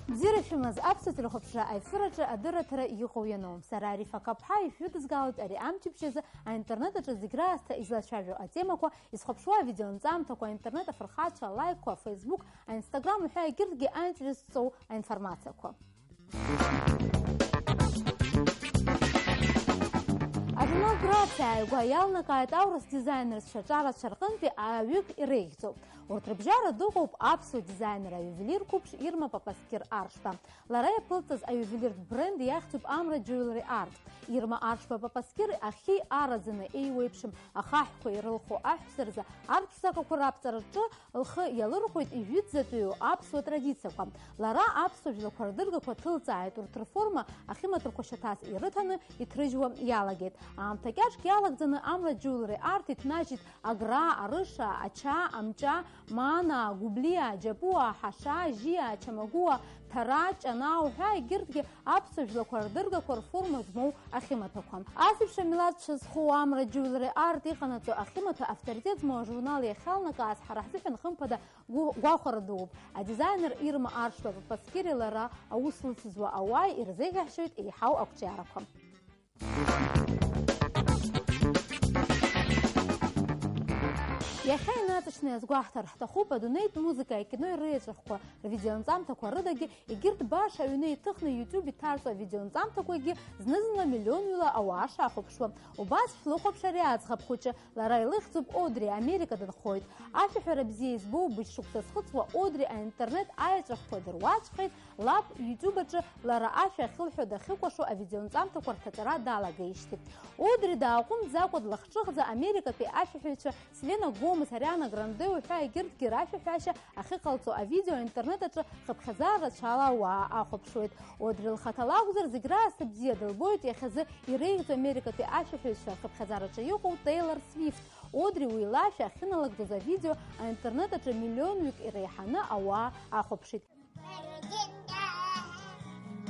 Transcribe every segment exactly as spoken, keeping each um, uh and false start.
Бзиара шәымаз, аԥсуа телехәаԥшра аефир аҿы адырраҭара иҟоу ианоу. Сара Арифа Каԥҳа ишәыдызгалоит ари амчыбжь азы аинтернет аҿы зегь раасҭа излацәажәо атемақәа, изхәаԥшуа авидеонҵамҭақәа, аинтернет афырхацәа, алайкқәа, афеисбук, аинстаграм уҳәа егьырҭгьы аинтерес зҵоу аинформациақәа. Ажурнал Грациа ааигәа иалнакааит аурыс дизайнерцәа ҿарацәа рҟынтәи ааҩык иреиӷьӡоуп. Урҭ рыбжьара дыҟоуп аԥсуа дизайнер аиувелир қәыԥш Ирма Папаскир Аршба. Лара иаԥылҵаз аиувелиртә бренд иахьӡуп Амра Jewelry Art. Ирма Аршба Папаскир ахьхьи араӡаны еиуеиԥшым ахаҳәқәа ирылху аҳәса рзы арԥшӡақақәа раԥҵараҿы лхы иалырхәеит ижәытәӡатәиу аԥсуа традициақәа. Лара аԥсуа жәлақәа рдыргақәа ҭылҵааит, урҭ рформа ахьымаҭәақәа шьаҭас ирыҭаны иҭрыжьуа иалагеит. Аамҭа кьаҿк иалагӡаны Амра Jewelry Art иҭнажьит агра, арыша, ача, амҿа, маанаа, гәыблиаа, џьапуаа, ҳашаа, жьиаа, чамагәуа, ҭараа, ҷанаа уҳәа егьырҭгьы аԥсуа жәлақәа рдыргақәа рформа змоу ахьымаҭәақәа. Ас еиԥш амилаҭ шьазхоу Амра Jewelry Art иҟанаҵо ахьымаҭәа авторитет змоу ажурнал иахьалнакааз ҳара ҳзыҳәан хымԥада гәы-, гәахәара дууп. Адизайнер Ирма Аршба Папаскири лара аус лыцызуа ауааи ирзеиӷьаҳшьоит еиҳау ақәҿиарақәа. Иахьа инаҵшьны иазгәаҳҭар ҳҭахуп адунеитә музыкеи акинои реиҿыхқәа, рвидеонҵамҭақәа рыдагьы, егьырҭ баша аҩны иҭыхны YouTube иҭарҵо авидеонҵамҭақәагьы зны-зынла миллионҩыла ауаа шахәаԥшуа. Убас шәлыхәаԥш ари аӡӷаб хәыҷы, лара илыхьӡуп Одри, Америка дынхоит. Ашәаҳәара бзиа избоу быжь шықәса зхыҵуа Одри аинтернет аеҵәахқәа дыруаӡәхеит, лаб YouTube аҿы лара ашәа ахьылҳәо дахьыкәашо авидеонҵамҭақәа рҭаҵара далагеижьҭеи. Одри дааҟәымҵӡакәа длахҿыхӡа Америкатәи ашәаҳәаҩцәа Селена Гомес, Ариана Гранде уҳәа егьырҭгьы рашәаҳәашьа ахьыҟалҵо авидео аинтернет аҿы хыԥхьаӡара рацәала ауаа ахәаԥшуеит. Одри лхаҭа лакәзар, зегь раасҭа бзиа дылбоит, иахьазы иреиӷьӡоу Америкатәи ашәаҳәаҩцәа рхыԥхьаӡараҿы иҟоу Тейлор Свифт. Одри уи лашәа ахьыналыгӡоз авидео аинтернет аҿы миллионҩык иреиҳаны ауаа ахәаԥшит.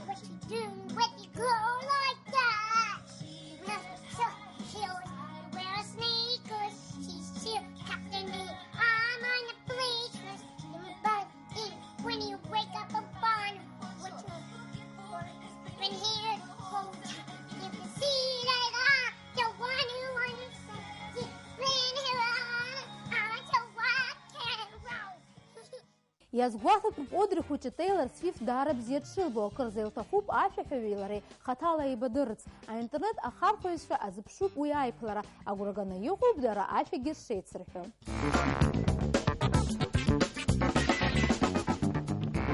What you do with your girl like that? She was so, she always wear sneakers. She's still captain me. I'm on the bleachers. But when you wake up a barn, what you been here the whole time? You can see that I'm the one who wants to been here. I'm the rock and roll. Иазгәаҭатәуп Одри хәыҷы Тейлор Свифт даара бзиа дшылбо, акырӡа илҭахуп ашәаҳәаҩи лареи хаҭала еибадырырц. Аинтернет ахархәаҩцәа азыԥшуп уи аиԥылара, агәра ганы иҟоуп дара ашәагьы шеицырҳәо.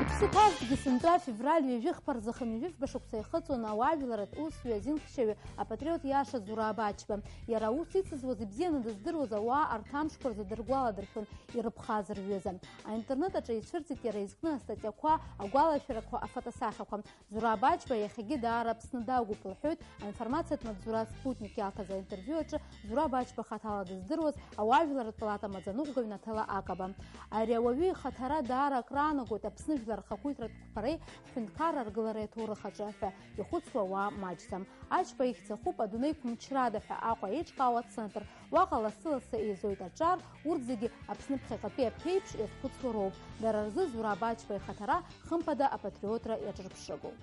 Иԥсы ҭазҭгьы сынтәа февраль ҩажәи хԥа рзы хынҩажәи фба шықәса ихыҵуан ауаажәларратә усҩы азинхьчаҩы апатриот иаша Зураб Ачба. Иара аус ицызуаз ибзианы дыздыруаз ауаа арҭ амшқәа рзы дыргәаладыршәон. Ирыԥхаз рҩыза. Аинтернет аҿы ицәырҵит иара изкны астатиақәа, агәалашәарақәа, афотосахьақәа. Зураб Ачба иахьагьы даара Аԥсны дагәоуп, лҳәоит аинформациатә маҵзура Спутник иалҭаз аинтервиу аҿы Зураб Ачба хаҭала дыздыруаз ауаажәларратә палата амаӡаныҟәгаҩ Наҭела Акаба. Ари ауаҩы ихаҭара даара акраанагоит Аԥсны жәлар рхақәиҭратә қәԥареи ҳҳәынҭқарра аргылареи аҭоурых аҿы ҳәа ихәыцуа ауаа маҷӡам. Ачба ихьӡ ахуп адунеи қәымчрада ҳәа Аҟәа еиҿкаау ацентр. Уаҟа лассы-лассы еизоит аҿар, урҭ зегьы Аԥсны ԥхьаҟатәи аԥеиԥш иазхәыцуа роуп. Дара рзы Зураб Ачба ихаҭара хымԥада апатриотра иаҿырԥшыгоуп.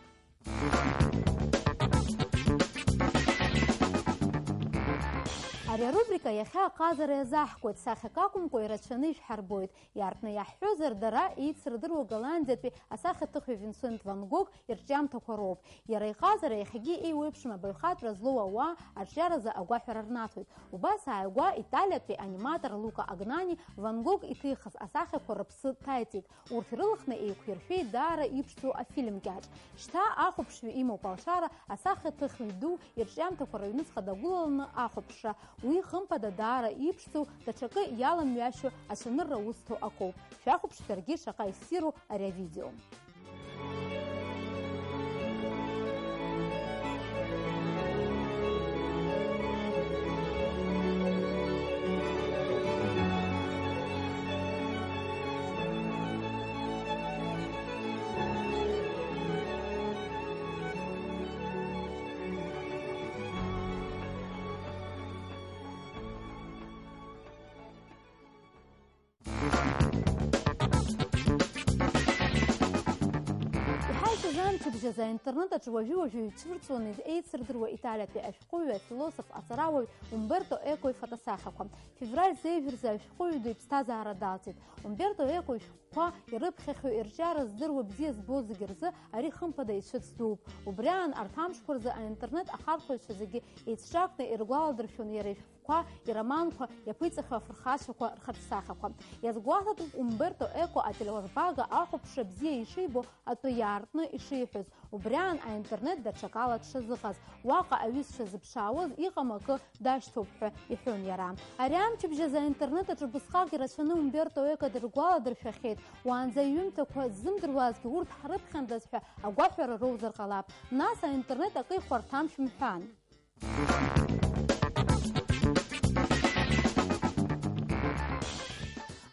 Ари арубрика иахьа аҟазара иазаҳкуеит, сахьак акәымкәа ирацәаны ишәҳарбоит. Иаартны иаҳҳәозар, дара еицырдыруа Голландиатәи асахьаҭыхҩы Винсент ван Гог ирҿиамҭақәа роуп. Иара иҟазара иахьагьы еиуеиԥшым абаҩхатәра злоу ауаа арҿиаразы агәаҳәара рнаҭоит. Убас ааигәа Италиатәи аниматор Лука Агнани Ван Гог иҭихыз асахьақәа рыԥсы ҭаиҵеит. Урҭ ирылхны еиқәиршәеит даара иԥшӡоу афильм кьаҿ. Шьҭа ахәаԥшҩы имоуп алшара асахьаҭыхҩы ду ирҿиамҭақәа рыҩныҵҟа дагәылаланы ахәаԥшра. Уи, хымԥада, даара иԥшӡоу, даҽакы иаламҩашьо ацәанырра узҭо акоуп. Шәахәаԥш шәаргьы шаҟа иссиру ари авидео. Шьыбжьазы аинтернет аҿы уажәы-уажәы ицәырҵуаны еицырдыруа Италиатәи ашәҟәыҩҩы, афилософ, аҵарауаҩ Умберто Еко ифотосахьақәа. Февраль зеижә рзы ашәҟәыҩҩы ду иԥсҭазаара далҵит. Умберто Еко ишәҟәқәа ирыԥхьахьоу, ирҿиара здыруа, бзиа збо зегьы рзы ари хымԥада ицәыӡ дууп. Убри аан, арҭ амшқәа рзы аинтернет ахархәаҩцәа зегьы еицҿакны иргәаладыршәон иара ишәҟәқәа, ироманқәа, иаԥиҵахьоу афырхацәақәа рхаҿсахьақәа. Иазгәаҭатәуп Умберто Еко ателеурбага ахәаԥшра бзиа ишибо, атәы иаартны ишиҳәоз, убри аан аинтернет даҽакала дшазыҟаз, уаҟа аҩызцәа зыԥшаауаз иҟам акы дашьҭоуп ҳәа иҳәон иара. Ари амчыбжь азы аинтернет аҿы убысҟак ирацәаны Умберто Еко дыргәаладыршәахьеит, уаанӡа иҩымҭақәа ззымдыруазгьы урҭ ҳрыԥхьандаз ҳәа агәаҳәара роузар ҟалап. Нас аинтернет акы ихәарҭам шәымҳәан.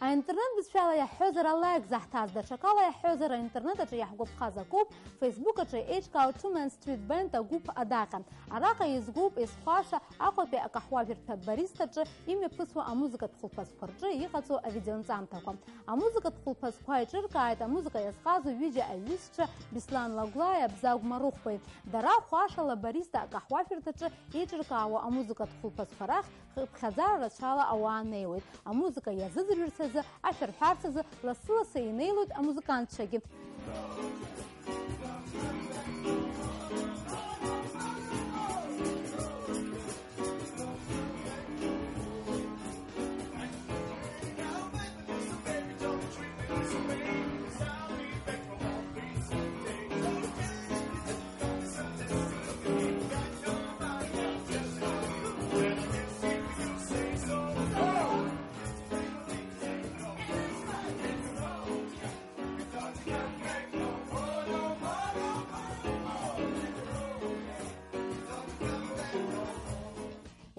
Аинтернет бызшәала иаҳҳәозар, алаик заҳҭаз, даҽакала иаҳҳәозар, аинтернет аҿы иаҳгәаԥхаз акоуп, Facebook аҿы еиҿкаау Two Men Street Band агәыԥ адаҟьа. Араҟа иазгәоуп, иазхәаша, Аҟәатәи акаҳуажәырҭа Барист аҿы имҩаԥысуа амузыкатә хәылԥазқәа рҿы иҟаҵоу авидеонҵамҭақәа. Амузыкатә хәылԥазқәа еиҿыркааит амузыка иазҟазоу ҩыџьа аҩызцәа Беслан Лагәлааи Абзагә Марыхәбеи. Дара хәашала Бариста акаҳуажәырҭаҿы еиҿыркаауа амузыкатә хәылԥазқәа рахь хыԥхьаӡара рацәала ауаа неиуеит. Амузыка иазыӡырҩырц азы, ашәа рҳәарц азы лассы-лассы инеилоит амузыкантцәагьы.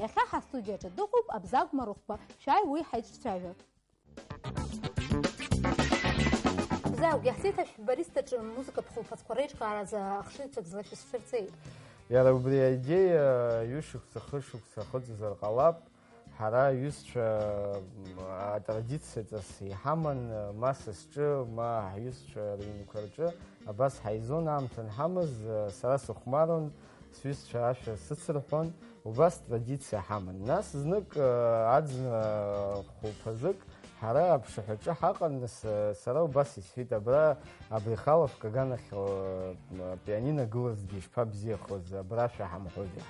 Иахьа ҳастудиаҿы дыҟоуп Абзагә Марыхәба, шәааи уи ҳаиҿцәажәап. Абзагә, иаҳзеиҭашәҳәа Барист аҿы музыкатә хәылԥазқәа реиҿкааразы ахшыҩцәак злашәысшәырҵеит. Иара убри аидеиа ҩышықәса, хышықәса ахыҵзар ҟалап. Ҳара аҩызцәа, м, атрадициаҵас иҳаман, ма са сҿы, ма ҳҩызцәа рыҩнқәа рҿы абас ҳаизон аамҭа анҳамаз, сара сыхәмарон, сҩызцәа ашәа сыцырҳәон, убас традициа ҳаман. Нас знык, аӡын, хәылԥазык ҳара аԥшаҳәаҿы ҳаҟан, нас, сара убас исҳәеит, абра, абри халаф каганахь, пианино гылазҭгьы ишԥабзиахоз, абра шәаҳамҳәозеи?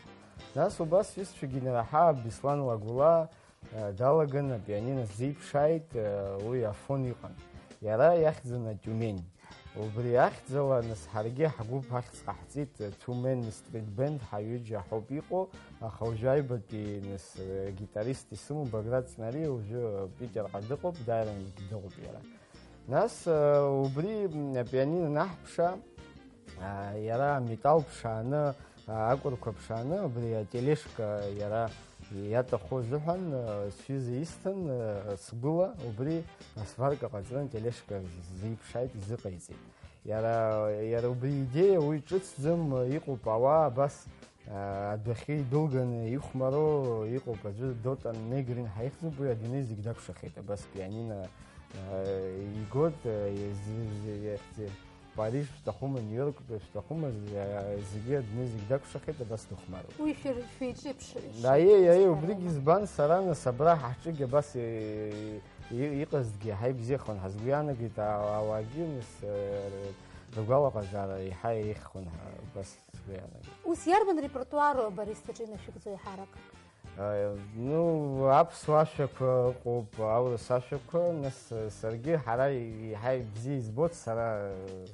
Нас убас сҩызцәагьы инарҳа, Беслан Лагәла, э, далаган, апианино сзиԥшааит, э, уи Афон иҟан. Иара иахьӡын атиумень. Убри ахьӡала, нас, ҳаргьы ҳгәыԥ ахьӡ ҟаҳҵеит, э, Two Men Street Band, ҳаҩыџьа ҳауп иҟоу, аха уажәы аҩбатәи, нас, э, гитарист исымоу Баграт Ҵнариа уажәы Питерҟа дыҟоуп, дааирангьы дыҟоуп иара. Нас, э, убри, м, апианино анаҳԥша, а, иара аметал ԥшааны, а, акәырқәа ԥшааны, убри атележка иара иаҭаху азыҳәан, э, сҩыза исҭан, э, сгәыла убри асварка ҟаҵаны атележка зиԥшааит, изыҟаиҵеит. Иара, иара убри идеиа уи ҿыцӡам, э, иҟоуп ауаа абас, э, адәахьы идәылганы ихәмароу иҟоуп, аӡәы Дотан Негрин ҳаихьӡуп, уи адунеи зегь дакәшахеит, абас пианино, э, игоит, э, зи-, зи-, зи-, Париж шәҭахума, Нью-Йорк шәҭахума, зегьы, адунеи зегь дакәшахеит, абас дыхәмаруеит. Уи шәыр-, шәеиҿеиԥш-, Аиеи, аиеи, шәара убригь ала. Избан, сара, нас, абра ҳаҿыгь абас и-, и-, иҟазҭгьы иаҳа ибзиахон, ҳазгәы иаанагеит, а-, ауаагьы, нас, э, ргәалаҟазаара иаҳа еиӷьхон, ҳа-, убас сгәы иаанагеит. Ус иарбан репертуару абари саҿы инашәыгӡо еиҳарак? Э, ну, аԥсуа ашәақәа ыҟоуп, аурыс ашәақәа, нас, э, саргьы ҳара иаҳа ибзиа избоит, сара, э,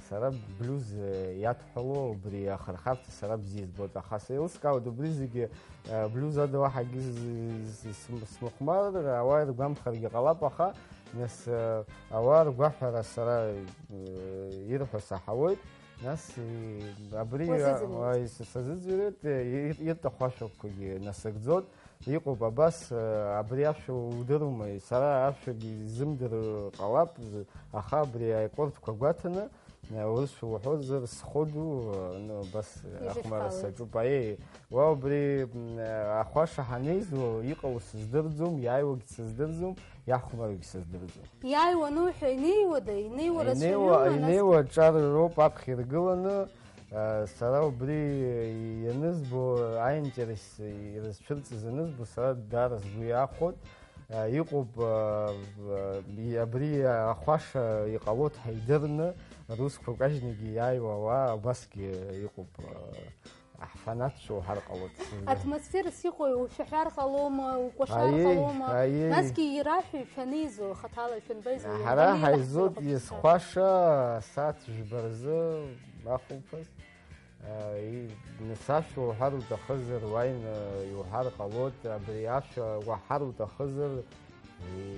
сара блюз, э, иадҳәалоу убри ахырхарҭа сара бзиа избоит, аха сеилыскаауеит убри зегьы, э, блюз ада уаҳагьы з-, з-, з-, см-, смыхәмарыр, ауаа иргәамԥхаргьы ҟалап, аха, нас, э, ауаа ргәаҳәара сара, э, ирҳәо саҳауеит. Нас, и-, абри, Уазыӡырҩуеит. Ааи, са-, сазыӡырҩуеит, и-, и-, ирҭаху ашәақәагьы насыгӡоит. Иҟоуп абас, э, абри ашәа удырума, сара ашәагьы изымдыруа ҟалап, з-, аха абри аекордқәа гәаҭаны, Ус уҳәозар, схәы ду, ну, абас ахәмарра саҿуп. Аиеи, уа убри, м, ахәаша ҳанеизо, иҟало сыздырӡом, иааиуагь сыздырӡом, иахәмаруагь сыздырӡом. Иааиуа ануҳәа, инеиуада? Инеиуа рацәаҩума, инеиуа, нас? Инеиуа аҿар роуп аԥхьа иргыланы, а, сара убри ианызбо, аинтерес ирызцәырҵыз анызбо, сара даара сгәы иахәоит. Иҟоуп, абри ахәаша иҟалоит ҳаидырны, русқәа кажьнагьы иааиуа ауаа убасгьы иҟоуп, ҳфанатцәоу ҳәар ҟалоит. Атмосферас иҟои, ушәаҳәар ҟалома, укәашар ҟалома? Аиеи, аиеи. Насгьы ираҳәи шәанеизо, хаҭала шәанбаизо? Ҳара ҳаизоит есхәаша, асааҭ жәба рзы ахәылԥаз. Нас ашәа уҳәар уҭахызар, уааины иуҳәар ҟалоит, абри ашәа уаҳар уҭахызар,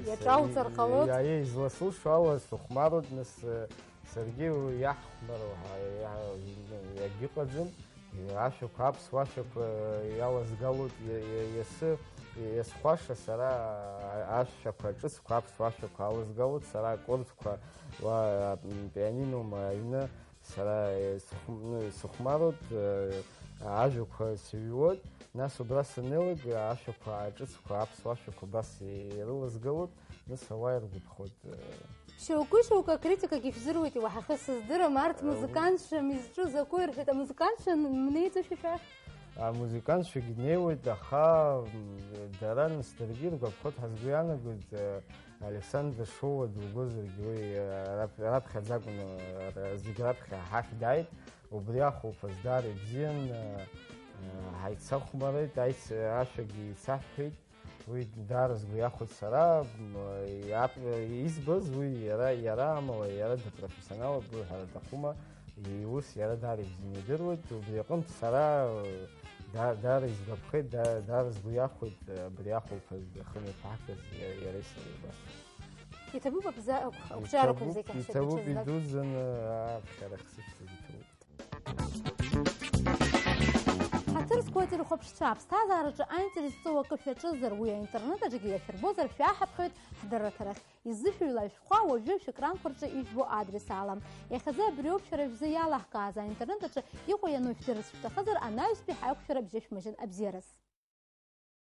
иаҿауҵар ҟалоит. Иа-, изласылшо ала сыхәмаруеит, нас, саргьы уи иаҳхәмаруа ҳа-, иа-, иагьыҟаӡам. Ашәақәа, аԥсуа ашәақәа иалазгалоит, иа-, иа-, иасы, иасхәаша сара ашәақәа, ҿыцқәа, аԥсуа ашәақәа алазгалоит, сара акордқәа, уа, м, пианинома аҩны Сара, э, сыхә-, ну, исыхәмаруеит, э, ажәақәа сыҩуеит, нас убра саннеилак, ашәақәа, аҿыцқәа, аԥсуа ашәақәа абас ирылазгалоит, нас ауаа иргәаԥхоит, э. Шьоукы-шьоукы акритикагьы шәзыруеит, иуаҳахьы сыздырам, арҭ, э, музыкантцәам изҿу закәу рҳәеит, амузыкантцәа н-, мнеиӡошәа шәахь? Амузыкантцәагьы неиуеит, аха, м, дара нас даргьы иргәаԥхоит ҳәа сгәы иаанагоит, э, Александр Шоуа дугозаргьы уи, э, рап-, раԥхьаӡа акәны, э, зегь раԥхьа ҳахь дааит. Убри ахәылԥаз даара ибзиан, э, э, ҳаицахәмарит, аиц-, ашәагьы еицаҳҳәеит. Уи даара сгәы иахәеит сара, м, иап-, избаз уи иара, иара амала, иара дыпрофессионалуп, уи ҳәара аҭахума. Иус иара даара ибзианы идыруеит, убри аҟынтә сара, да-, даара изгәаԥхеит, да-, даара сгәы иахәеит, абри ахәылԥаз ахы мҩаԥаҳгаз иа-, иареи сареи убас. Иҭабуп абза-, ақәҿиарақәа зегьы ҳшьапаҿы злак. Иҭабуп, идуӡӡаны аԥхьара ахсышьҭагь иҭабуп. Ҳаҭыр зқәу ателехәаԥшцәа, аԥсҭазаараҿы аинтерес зҵоу акы шәаҿызар, уи аинтернет аҿгьы иашәырбозар, шәааҳаԥхьоит ҳдырраҭарахь. Изышәыҩлап шәҟәқәа уажәы шәекранқәа рҿы ижәбо адрес ала. Иахьазы абриоуп шәара шәзы иалаҳкааз, аинтернет аҿы иҟоу иану шәдырырц шәҭахызар, анаҩстәи ҳаиқәшәара бжьышәмыжьын. Абзиараз!